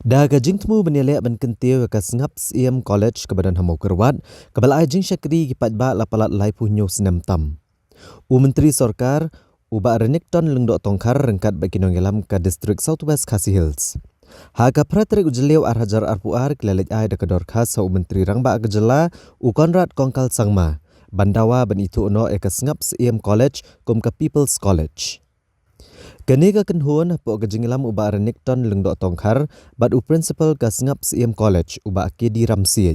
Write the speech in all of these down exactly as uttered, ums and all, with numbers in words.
Da ka jingthmu ban ïaleh ban kyntiew ïa ka Sngap Syiem College kaba don ha Mawkyrwat, kaba la ai jingshakri ki paidbah la palat laiphew hynñiew snem tam, u Myntri Sorkar, u Bah Renikton Lyngdoh Tongkhar, ryngkat bad ki nongïalam ka District South West Khasi Hills. Ha ka phra tarik u Jylliew ar hajar arphew ar ki la leit ai da ka dorkhas ha u Myntri Rangbah ka Jylla, u Conrad Kongkal Sangma, ban dawa ban ithuh noh ïa ka Sngap Syiem College kum ka People's College. Kane ka kynhun hapoh ka jingïalam u Bah Renikton Lyngdoh Tongkhar bad u Principal ka Sngap Syiem College, u Bah K D Ramsiej,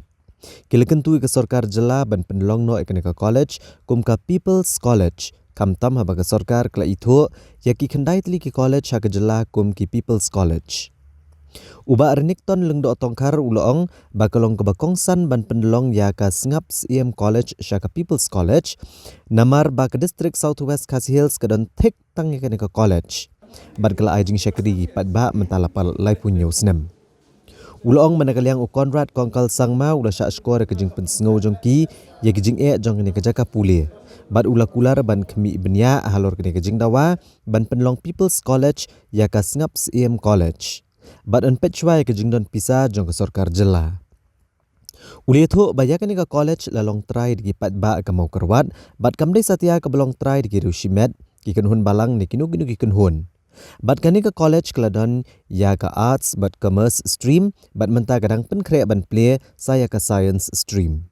ki la kyntu ïa ka Sorkar Jylla ban pynlong noh ïa kane ka college kum ka People's College, khamtam haba ka sorkar ka la ithuh ïa ki khyndai tylli ki college ha ka jylla kum ki People's College. U Bah Renikton Lyngdoh Tongkhar u la ong ba ka long kaba kongsan ban pynlong ïa ka Sngap Syiem College sha ka People's College, namar ba ka District South West Khasi Hills ka don thik tang ïa kane ka college, bad ka la ai jingshakri ki paidbah mynta la palat laiphew hynñiew snem. U la ong mynta ka liang u Conrad Kongkal Sangma u la shah shkor ïa ka jingpynsngew jong ki ïa ki jingeh jong kane ka jaka pule, bad u la kular ban khmih bniah halor kane ka jingdawa ban pynlong People's College ïa ka Sngap Syiem College, bad yn peit shuwa ïa ka jingdon pisa jong ka Sorkar Jylla. U la ïathuh ba ïa kane ka college la long trai da ki paidbah ka Mawkyrwat, bad kam dei satia kaba long trai da ki riew shimet, ki kynhun balang ne kino kino ki kynhun. Bad kane ka college ka la don ïa ka Arts bad Commerce stream, bad mynta ka dang pynkhreh ban plie sa ïa ka Science stream.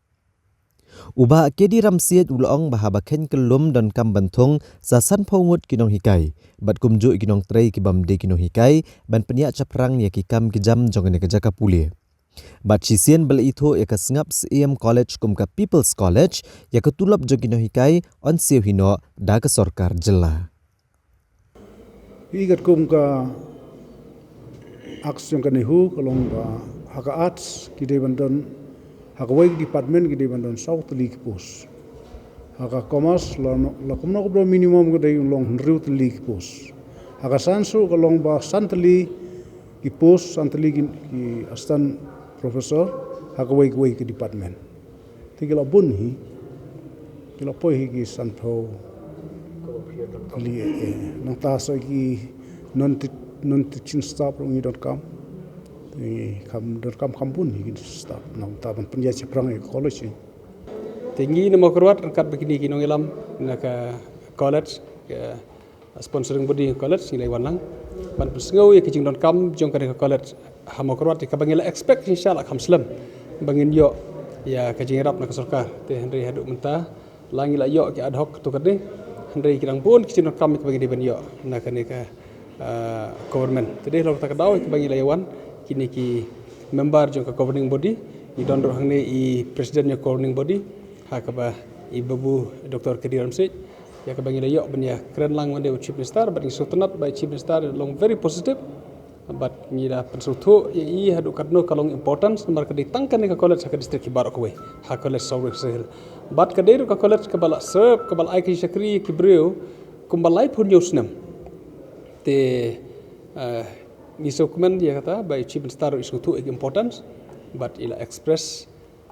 U Bah K D Ramsiej u la ong ba haba kheiñ kyllum donkam ban thung sa sanphew ngut ki nonghikai, bad kumjuh ki nongtrei ki bym dei ki nonghikai, ban pynïaid shaphrang ïa ki kam ki jam jong kane ka jaka pule. Bad shisien ba la ithuh ïa ka Sngap Syiem College kum ka People's College, ïa ka tulop jong ki nonghikai yn siew hi noh da ka Sorkar Jylla. Hi katkum ka Act jong ka NEHU ka long ba ha ka Arts ki dei ban don, ha kawei ka department ki dei ban don saw tylli ki post. Ha ka Commerce la, la kumno kumno minimum ka dei long hynriew tylli ki post. Ha ka Science ruh ka long ba san tylli ki post, san tylli ki, ki Assistant Professor ha kawei kawei ka department. Te ki la bun hi, ki la poi hi ki sanphew tylli, eh, eh. Nangta sa ki non ti-, non teaching staff ruh ngi donkam. Te ngi kham donkam kham bun hi ki staff nangta ban pynïaid shaphrang ïa ka college hi. Te ngi na Mawkyrwat ryngkat bad kine ki nongïalam na ka college, ka sponsoring body college, ngi la wan lang ban pynsngew ïa ka jingdonkam jong kane ka college ha Mawkyrwat, ïa kaba ngi la expect shisha la kham slem ba ngin ïoh ïa ka jingïarap na ka sorkar. Te hynrei haduh mynta la ngi la ïoh ki ad hoc katto katne, hynrei ki dang bun ki jingdonkam ïa kaba ngi dei ban ïoh na kane ka, ah, government. Te dei halor kata ka daw ïa kaba ngi la ïa wan kine ki member jong ka governing body, ngi don ruh hangne i president jong ka governing body, ha kaba i Babu Doctor K D Ramsiej, ïa kaba ngi la ïoh ban ïa kren lang mynne u Chief Minister, bad ngi sngewtynnat ba i Chief Minister long very positive, bad ngi la pynsngewthuh ïa i haduh katno ka long importance, namar ka dei tang kane ka college ha ka district hi baroh kawei, ha College South West Khasi Hills. Bad ka dei ruh ka college kaba la serve, kaba la ai ka shakri ki briew kumba laiphew hynñiew snem. Te, eh, ngi sngewkmen ïa kata ba i Chief Minister ruh i sngewthuh ïa ka importance, bad i la express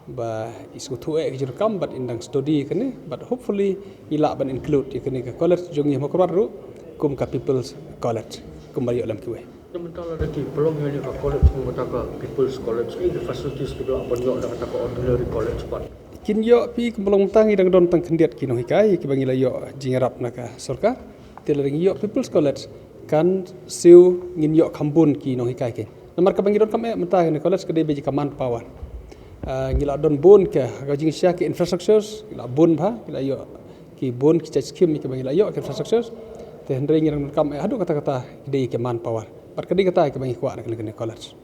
ba i sngewthuh ïa ka jingdonkam, bad in dang study ïa kane, bad hopefully i lah ban include ïa kane ka college jong ngi ha Mawkyrwat ruh kum ka People's College kumba ïoh lem kiwei. Te mynta lada ki pynlong ïa kane ka college kum kata ka People's College, ki facilities kiba lah ban ïoh na kata ka ordinary college pat? Kin ïoh phi, kumba long mynta ngi dang don tang khyndiat ki nonghikai kiba ngi la ïoh jingïarap na ka sorkar. Te lada ngi ïoh People's College kan siew ngin ïoh kham bun ki nonghikai kein. Namar kaba ngi donkam eh mynta kane ka college ka dei beit ka manpower. Ah, ngi la don bun ka, ka jingshisha ki infrastructures, ngi la bun bha, ngi la ïoh ki bun ki child scheme kiba ngi la ïoh ki infrastructures. Te hynrei ngi dang donkam eh haduh katta katta ki dei ki manpower. Bad ka dei kata kaba ngi kwah na kane ka college.